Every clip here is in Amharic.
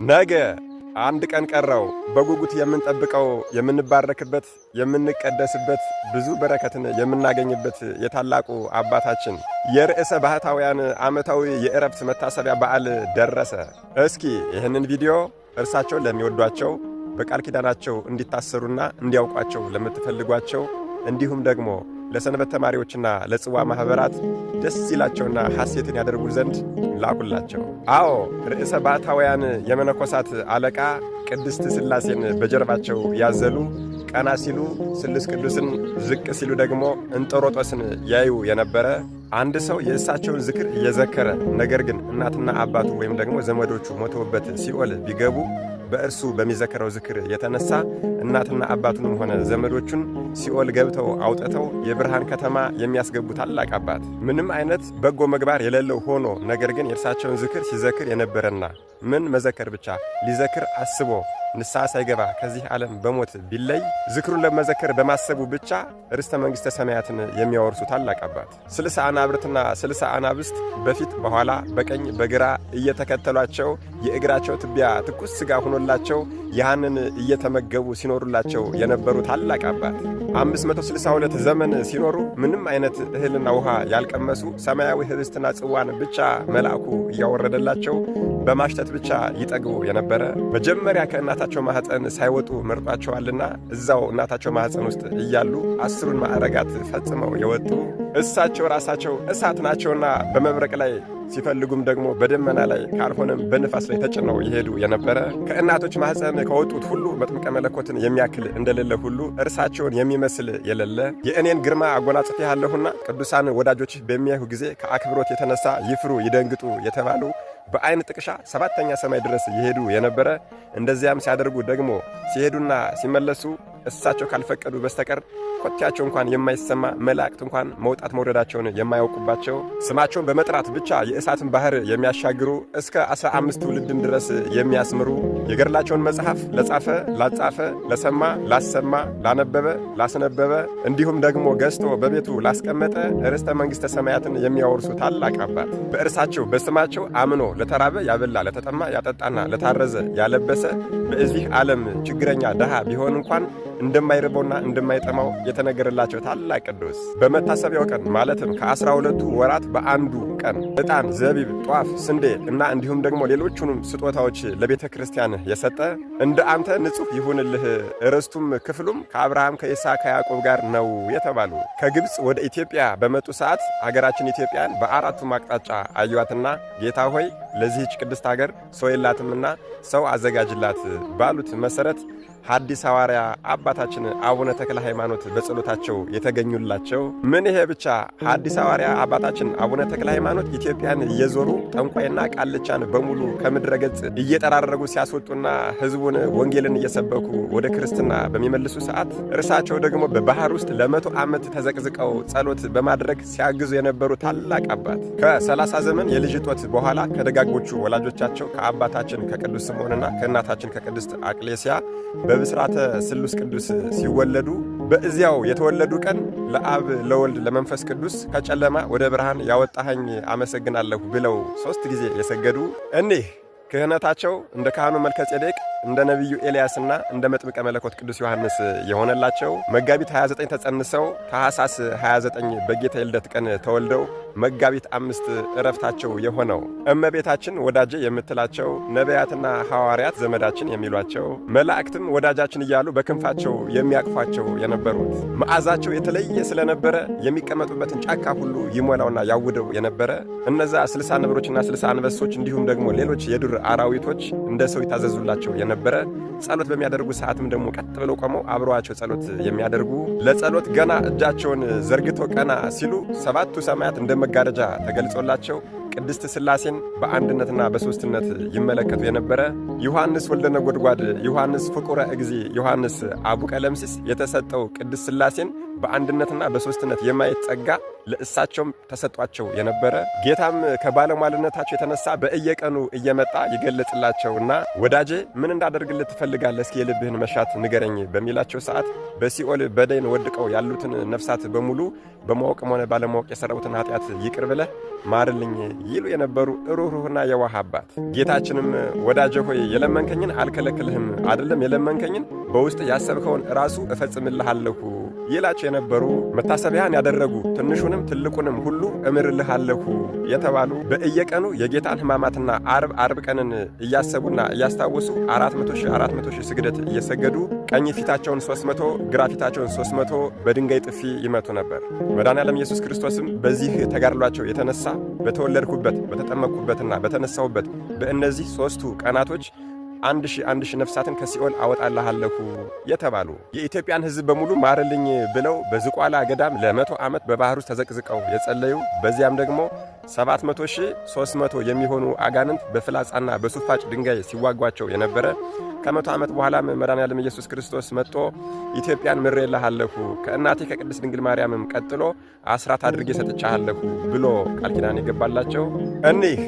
ነገ አንድ ቀን ቀረው። በጉጉት የምንጠብቀው፣ የምንባረክበት፣ የምንቀደስበት፣ ብዙ በረከትን የምናገኝበት የታላቁ አባታችን የርዕሰ ባህታውያን ዓመታዊ የዕረፍት መታሰቢያ በዓል ደረሰ። እስኪ ይህንን ቪዲዮ እርሳቸውን ለሚወዷቸው፣ በቃል ኪዳናቸው እንዲታሰሩና እንዲያውቋቸው ለምትፈልጓቸው፣ እንዲሁም ደግሞ ለሰንበት ተማሪዎችና ለጽዋ ማኅበራት ደስ ይላቸውና ሐሴትን ያደርጉ ዘንድ ላኩላቸው። አዎ፣ ርዕሰ ባሕታውያን የመነኮሳት አለቃ፣ ቅድስት ሥላሴን በጀርባቸው ያዘሉ፣ ቀና ሲሉ ስሉስ ቅዱስን፣ ዝቅ ሲሉ ደግሞ እንጦሮጦስን ያዩ የነበረ፣ አንድ ሰው የእሳቸውን ዝክር እየዘከረ ነገር ግን እናትና አባቱ ወይም ደግሞ ዘመዶቹ ሞተውበት ሲኦል ቢገቡ በእርሱ በሚዘከረው ዝክር የተነሳ እናትና አባቱንም ሆነ ዘመዶቹን ሲኦል ገብተው አውጥተው የብርሃን ከተማ የሚያስገቡ ታላቅ አባት፣ ምንም አይነት በጎ ምግባር የሌለው ሆኖ ነገር ግን የእርሳቸውን ዝክር ሲዘክር የነበረና ምን መዘከር ብቻ፣ ሊዘክር አስቦ ንስሐ ሳይገባ ከዚህ ዓለም በሞት ቢለይ ዝክሩን ለመዘከር በማሰቡ ብቻ ርስተ መንግሥተ ሰማያትን የሚያወርሱ ታላቅ አባት፣ 60 አናብርትና 60 አናብስት በፊት በኋላ በቀኝ በግራ እየተከተሏቸው የእግራቸው ትቢያ ትኩስ ሥጋ ሆኖላቸው ያህንን እየተመገቡ ሲኖሩላቸው የነበሩ ታላቅ አባት፣ 562 ዘመን ሲኖሩ ምንም አይነት እህልና ውሃ ያልቀመሱ፣ ሰማያዊ ህብስትና ጽዋን ብቻ መልአኩ እያወረደላቸው በማሽተት ብቻ ይጠግቡ የነበረ፣ መጀመሪያ ከእናታቸው ማኅፀን ሳይወጡ መርጧቸዋልና እዛው እናታቸው ማኅፀን ውስጥ እያሉ 10ሩን ማዕረጋት ፈጽመው የወጡ፣ እሳቸው ራሳቸው እሳት ናቸውና በመብረቅ ላይ ሲፈልጉም ደግሞ በደመና ላይ ካልሆነም በንፋስ ላይ ተጭነው ይሄዱ የነበረ፣ ከእናቶች ማኅፀን ከወጡት ሁሉ መጥምቀ መለኮትን የሚያክል እንደሌለ ሁሉ እርሳቸውን የሚመስል የሌለ፣ የእኔን ግርማ አጎናጽፌሃለሁና ቅዱሳን ወዳጆችህ በሚያዩ ጊዜ ከአክብሮት የተነሳ ይፍሩ ይደንግጡ የተባሉ፣ በአይን ጥቅሻ ሰባተኛ ሰማይ ድረስ ይሄዱ የነበረ፣ እንደዚያም ሲያደርጉ ደግሞ ሲሄዱና ሲመለሱ እሳቸው ካልፈቀዱ በስተቀር ኮቴያቸው እንኳን የማይሰማ፣ መላእክት እንኳን መውጣት መውረዳቸውን የማያውቁባቸው፣ ስማቸውን በመጥራት ብቻ የእሳትን ባህር የሚያሻግሩ፣ እስከ 15 ትውልድም ድረስ የሚያስምሩ፣ የገድላቸውን መጽሐፍ ለጻፈ፣ ላጻፈ፣ ለሰማ፣ ላሰማ፣ ላነበበ፣ ላስነበበ፣ እንዲሁም ደግሞ ገዝቶ በቤቱ ላስቀመጠ ርስተ መንግሥተ ሰማያትን የሚያወርሱ ታላቅ አባት፣ በእርሳቸው በስማቸው አምኖ ለተራበ ያበላ፣ ለተጠማ ያጠጣና ለታረዘ ያለበሰ በዚህ ዓለም ችግረኛ ድሃ ቢሆን እንኳን እንደማይርበውና እንደማይጠማው የተነገረላቸው ታላቅ ቅዱስ፣ በመታሰቢያው ቀን ማለትም ከ12ቱ ወራት በአንዱ ቀን ዕጣን፣ ዘቢብ፣ ጧፍ፣ ስንዴ እና እንዲሁም ደግሞ ሌሎቹንም ስጦታዎች ለቤተ ክርስቲያን የሰጠ እንደ አንተ ንጹሕ ይሁንልህ፣ ርስቱም ክፍሉም ከአብርሃም፣ ከይስሐቅ፣ ከያዕቆብ ጋር ነው የተባሉ፣ ከግብፅ ወደ ኢትዮጵያ በመጡ ሰዓት አገራችን ኢትዮጵያን በአራቱም አቅጣጫ አዩዋትና ጌታ ሆይ፣ ለዚህች ቅድስት ሀገር ሰው የላትምና ሰው አዘጋጅላት ባሉት መሰረት ሐዲስ ሐዋርያ አባታችን አቡነ ተክለ ሃይማኖት በጸሎታቸው የተገኙላቸው፣ ምን ይሄ ብቻ፣ ሐዲስ ሐዋርያ አባታችን አቡነ ተክለ ሃይማኖት ኢትዮጵያን እየዞሩ ጠንቋይና ቃልቻን በሙሉ ከምድረ ገጽ እየጠራረጉ ሲያስወጡና ሕዝቡን ወንጌልን እየሰበኩ ወደ ክርስትና በሚመልሱ ሰዓት እርሳቸው ደግሞ በባህር ውስጥ ለ100 ዓመት ተዘቅዝቀው ጸሎት በማድረግ ሲያግዙ የነበሩ ታላቅ አባት፣ ከ30 ዘመን የልጅ እጦት በኋላ ከደጋጎቹ ወላጆቻቸው ከአባታችን ከቅዱስ ስምዖንና ከእናታችን ከቅድስት አቅሌስያ በብስራተ ስሉስ ቅዱስ ሲወለዱ በእዚያው የተወለዱ ቀን ለአብ፣ ለወልድ፣ ለመንፈስ ቅዱስ ከጨለማ ወደ ብርሃን ያወጣኸኝ አመሰግናለሁ ብለው ሦስት ጊዜ የሰገዱ፣ እኒህ ክህነታቸው እንደ ካህኑ መልከ ጼዴቅ፣ እንደ ነቢዩ ኤልያስና እንደ መጥምቀ መለኮት ቅዱስ ዮሐንስ የሆነላቸው፣ መጋቢት 29 ተጸንሰው ታኅሳስ 29 በጌታ የልደት ቀን ተወልደው መጋቢት 5 እረፍታቸው የሆነው፣ እመቤታችን ወዳጄ የምትላቸው፣ ነቢያትና ሐዋርያት ዘመዳችን የሚሏቸው፣ መላእክትም ወዳጃችን እያሉ በክንፋቸው የሚያቅፏቸው የነበሩት፣ መዓዛቸው የተለየ ስለነበረ የሚቀመጡበትን ጫካ ሁሉ ይሞላውና ያውደው የነበረ፣ እነዛ 60 ነብሮችና 60 አንበሶች እንዲሁም ደግሞ ሌሎች የዱር አራዊቶች እንደ ሰው ይታዘዙላቸው የነበረ፣ ጸሎት በሚያደርጉ ሰዓትም ደግሞ ቀጥ ብለው ቆመው አብረዋቸው ጸሎት የሚያደርጉ፣ ለጸሎት ገና እጃቸውን ዘርግተው ቀና ሲሉ ሰባቱ ሰማያት እንደ መጋረጃ ተገልጾላቸው ቅድስት ሥላሴን በአንድነትና በሦስትነት ይመለከቱ የነበረ፣ ዮሐንስ ወልደ ነጎድጓድ፣ ዮሐንስ ፍቁረ እግዚ፣ ዮሐንስ አቡ ቀለምሲስ የተሰጠው ቅድስት ሥላሴን በአንድነትና በሦስትነት የማየት ጸጋ ለእሳቸውም ተሰጧቸው የነበረ፣ ጌታም ከባለሟልነታቸው የተነሳ በእየቀኑ እየመጣ ይገለጽላቸውና ወዳጄ ምን እንዳደርግልህ ትፈልጋለህ? እስኪ የልብህን መሻት ንገረኝ በሚላቸው ሰዓት በሲኦል በደይን ወድቀው ያሉትን ነፍሳት በሙሉ በማወቅም ሆነ ባለማወቅ የሰራሁትን ኃጢአት ይቅር ብለህ ማርልኝ ይሉ የነበሩ ሩኅሩህና የዋህ አባት፣ ጌታችንም ወዳጄ ሆይ የለመንከኝን አልከለክልህም፣ አይደለም የለመንከኝን በውስጥ ያሰብከውን ራሱ እፈጽምልሃለሁ ይላቸው የነበሩ፣ መታሰቢያን ያደረጉ ትንሹንም ትልቁንም ሁሉ እምርልሃለሁ የተባሉ፣ በእየቀኑ የጌታን ሕማማትና አርብ አርብ ቀንን እያሰቡና እያስታወሱ 400,000 400,000 ስግደት እየሰገዱ ቀኝ ፊታቸውን 300 ግራ ፊታቸውን 300 በድንጋይ ጥፊ ይመቱ ነበር። መድኃኔዓለም ኢየሱስ ክርስቶስም በዚህ ተጋድሏቸው የተነሳ በተወለድኩበት፣ በተጠመቅኩበትና በተነሳሁበት በእነዚህ ሦስቱ ቀናቶች 1,000 1,000 ነፍሳትን ከሲኦል አወጣልሃለሁ የተባሉ፣ የኢትዮጵያን ሕዝብ በሙሉ ማርልኝ ብለው በዝቋላ ገዳም ለ100 ዓመት በባህር ውስጥ ተዘቅዝቀው የጸለዩ፣ በዚያም ደግሞ 700,300 የሚሆኑ አጋንንት በፍላጻና በሱፋጭ ድንጋይ ሲዋጓቸው የነበረ፣ ከ100 ዓመት በኋላም መድኃኔዓለም ኢየሱስ ክርስቶስ መጥቶ ኢትዮጵያን ምሬልሃለሁ፣ ከእናቴ ከቅድስት ድንግል ማርያምም ቀጥሎ አስራት አድርጌ ሰጥቻለሁ ብሎ ቃል ኪዳን የገባላቸው፣ እኒህ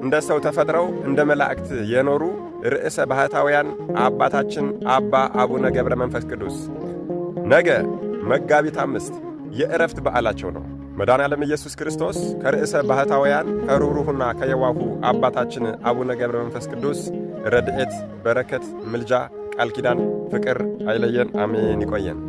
እንደ ሰው ተፈጥረው እንደ መላእክት የኖሩ ርዕሰ ባህታውያን አባታችን አባ አቡነ ገብረ መንፈስ ቅዱስ ነገ መጋቢት 5 የእረፍት በዓላቸው ነው። መድኃኔዓለም ኢየሱስ ክርስቶስ ከርዕሰ ባህታውያን ከሩኅሩህና ከየዋሁ አባታችን አቡነ ገብረ መንፈስ ቅዱስ ረድኤት፣ በረከት፣ ምልጃ፣ ቃል ኪዳን፣ ፍቅር አይለየን። አሜን። ይቆየን።